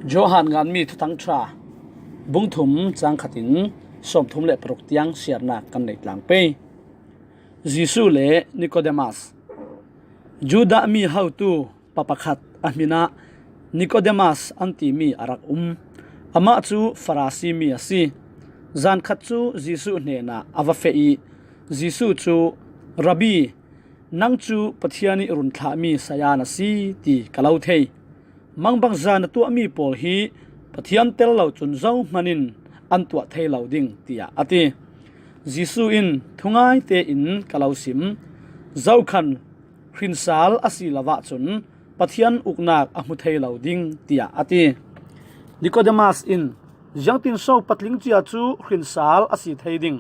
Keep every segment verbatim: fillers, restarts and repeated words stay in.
Johan nganmi Thuthang Ṭha, bung thum, cang khatin sawmthum le paruk tiang siarnak kan nei tlang pei. Jesuh le Nikodemas. Judah mi hotu pa pakhat a hminah Nikodemas an timi a rak um. Amah cu Farasi mi a si. Zan khat cu Jesuh hnenah a va feh i Jesuh cu, "Rabbi, nang cu Pathian ih run thlahmi saya na si ti ka lo thei. Mangbangza na tuahmi pawl hi Pathian tel lo cun zohman in an tuah thei lo ding," tiah a ti. Jesuh in, "Thungai tein ka lo sim, zokhal hrinsal a si lo ahcun Pathian uknak a hmu thei lo ding," tiah a ti. Nikodemas in, "Ziangtin so patling cia cu hrinsal a si thei ding?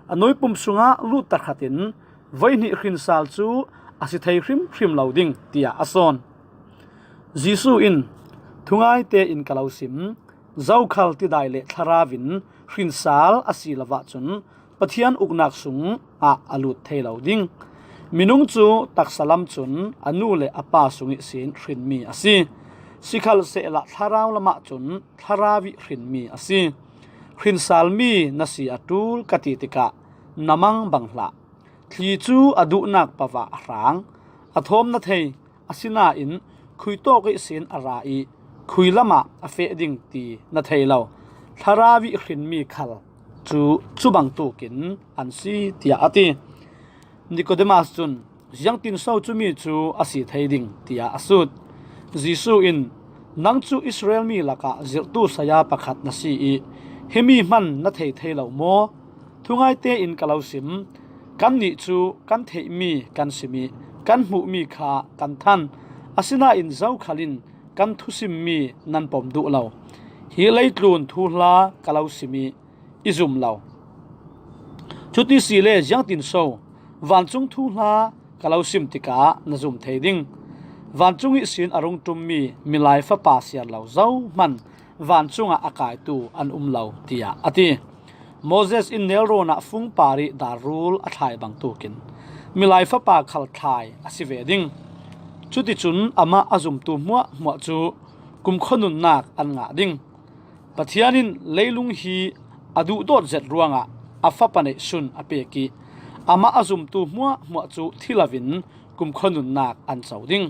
A nuipum sungah lut tahratin voihnih hrinsal cu a si thei hrimhrim lo ding," tiah a sawn. Jesuh in, "Thungai tein ka lo sim, zokhal tidai le thlarau in hrinsal a si lo ahcun Pathian uknak sung ah a lut thei lo ding. Minung cu taksa lam cun a nu le a pa sung ihsin hrinmi a si. Sikhalsehla thlarau lamah cun thlarau ih hrinmi a si. Hrinsalmi na si a ṭul ka ti tikah na mangbang hlah. Thli cu a duhnak pavah a hrang, a thawm na thei, asinain khui tawk ihsin a ra i khui lamah a feh ding ti na thei lo. Thlarau ih hrinmi khal cu cu bangtukin an si," tiah a ti. Nikodemas cun, "Ziangtin so cumi cu a si thei ding?" tiah a sut. Jesuh in, "Nang cu Israel mi lakah zirhtu saya pakhat na si i himi hman na thei thei lo maw? Thungai tein ka lo sim, kannih cu kan theihmi kan sim i kan hmuhmi kha kan than. Asinain zokhal in kan thusimmi nan pom duh lo. Hi leitlun thuhla ka lo sim i i zum lo. Cuti si le ziangtin so vancung thuhla ka lo sim tikah na zum thei ding? Vancung ihsin a rung ṭummi Milai Fapa siar lo zohman vancungah a kaitu an um lo," tiah a ti. Moses in nelrawn ah fung par ih darul a thlai bangtukin Milai Fapa khal thlai a si ve ding. Cuticun amah a zumtu hmuahhmuah cu kumkhua nunnak an ngah ding. Pathian in leilung hi a duhdawt zet ruangah a Fapa neihsun a pek i amah a zumtu hmuahhmuah cu thi loin kumkhua nunnak an co ding.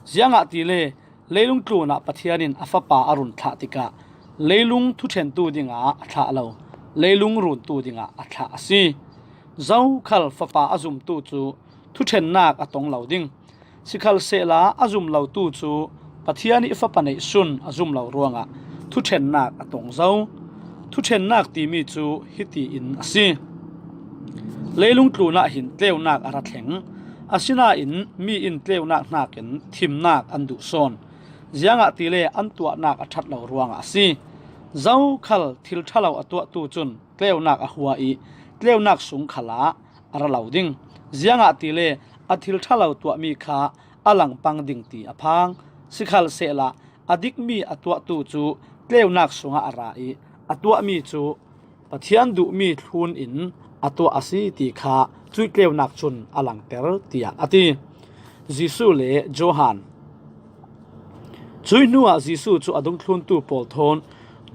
Ziangahtile leilung tlunah Pathian in a Fapa a run thlah tikah leilung thuṭhentu dingah a thlah lo, leilung runtu dingah a thlah a si. Zokhal Fapa a zumtu cu thuṭhennak a tong lo ding. Sikhalsehla a zum lotu cu Pathian ih Fapa neihsun a zum lo ruangah thuṭhennak a tong zo. Thuṭhennak timi cu hiti in a si: Leilung tlunah hin tleunak a ra thleng, asinain mi in tleunak hnakin thimnak an duh sawn. Ziangahtile an tuahnak a ṭhat lo ruangah a si. Zokhal thil ṭha lo a tuahtu cun tleunak a hua i tleunak sung khalah a ra lo ding. Ziangahtile a thil ṭha lo tuahmi kha a langpang ding ti a phang. Sikhalsehla a dikmi a tuahtu cu tleunak sungah a ra i a tuahmi cu Pathian duhmi thlun in a tuah a si ti kha cuih tleunak cun a langter, tiah a ti. Jesuh le Johan. Cuih hnuah Jesuh cu a dungthluntu pawl thawn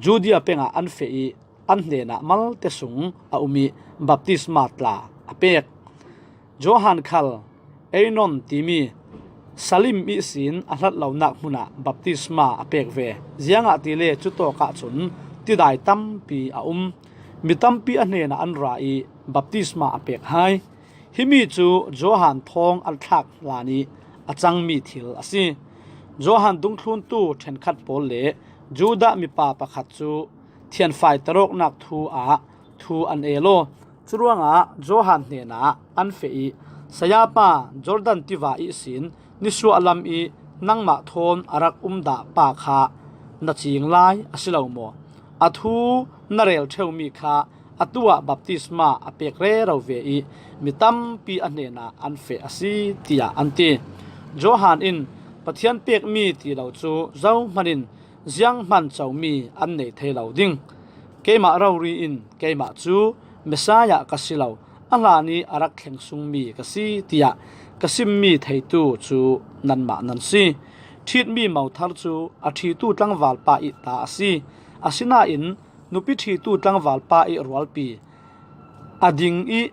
Judea peng ah an feh i an hnenah malte sung a um i baptisma tla a pek. Johan khal Ainon timi Salim ihsin a hlat lonak hmunah baptisma a pek ve. Ziangahtile cutawk ahcun tidai tampi a um. Mi tampi a hnenah an ra i baptisma a pek hai. Himi cu Johan thawng an thlak hlan i a cangmi thil a si. Johan dungthluntu ṭhenkhat pawl le Judah mipa pakhat cu thianfai tarawknak thu ah thu an el aw. Curuangah Johan hnenah an feh i, "Sayapa, Jordan tiva ihsin nisuah lam i nangmah thawn a rak um dah pa kha na cing lai a si lo maw? A thu na rel ṭheumi kha atu ah baptisma a pek rero ve i mi tampi a hnenah an feh a si," tiah an ti. Johan in, "Pathian pekmi ti lo cu zohman in zianghman comi an nei thei lo ding. Keimah rori in keimah cu Messiah ka si lo, a hlan i a rak thleng sungmi ka si, tiah ka simmi theitu cu nanmah nan si. Ṭhitmi mothar cu a ṭhitu tlangvalpa ih ta a si. Asinain nupi ṭhitu tlangvalpa ih rualpi a ding ih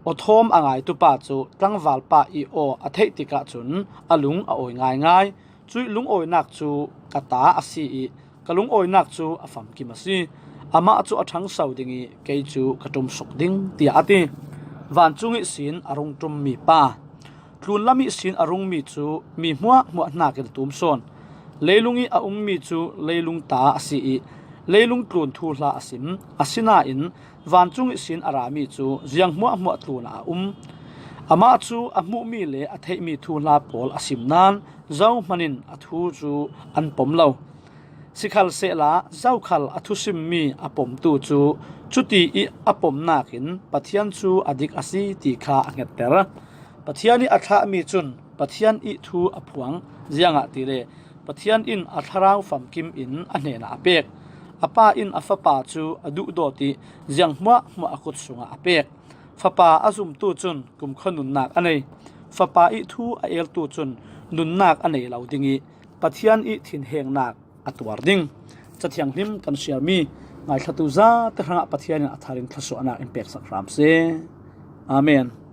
aw thawm a ngaitu pa cu tlangvalpa ih aw a theih tikah cun a lung a awi ngaingai. Cuih lungawinak cu ka ta a si ih ka lungawinak cu a famkim a si. Amah cu a ṭhangso ding ih kei cu ka ṭumsuk ding, tiah a ti. Vancung ihsin a rung ṭummi pa. Tlunlam ihsin a rungmi cu mi hmuahhmuah hnakin a tum sawn. Leilung ih a ummi cu leilung ta a si ih leilung tlun thuhla a sim. Asinain vancung ihsin a rami cu ziang hmuahhmuah tlunah a um. Amah cu a hmuhmi le a theihmi thuhla pawl a sim nain zohman in a thu cu an pom lo. Sikhalsehla zokhal a thusimmi a pomtu cu cuti ih a pomnak in Pathian cu a dik a si ti kha a hngetter. Pathian ih a thlahmi cun Pathian ih thu a phuang, ziangahtile Pathian in a thlarau famkim in a hnenah a pek. A pa in a fapa cu a duhdawt ih ziang hmuahhmuah a kut sungah a pek. Fapa a zumtu cun kumkhua nunnak a nei. Fapa ih thu a eltu cun nunnak a nei lo ding ih Pathian ih thinhengnak a tuar ding. Cathianghlim kan siarmi ngaithlatu zate hrangah Pathian in a thar in thluasuahnak in peksak hram seh. Amen.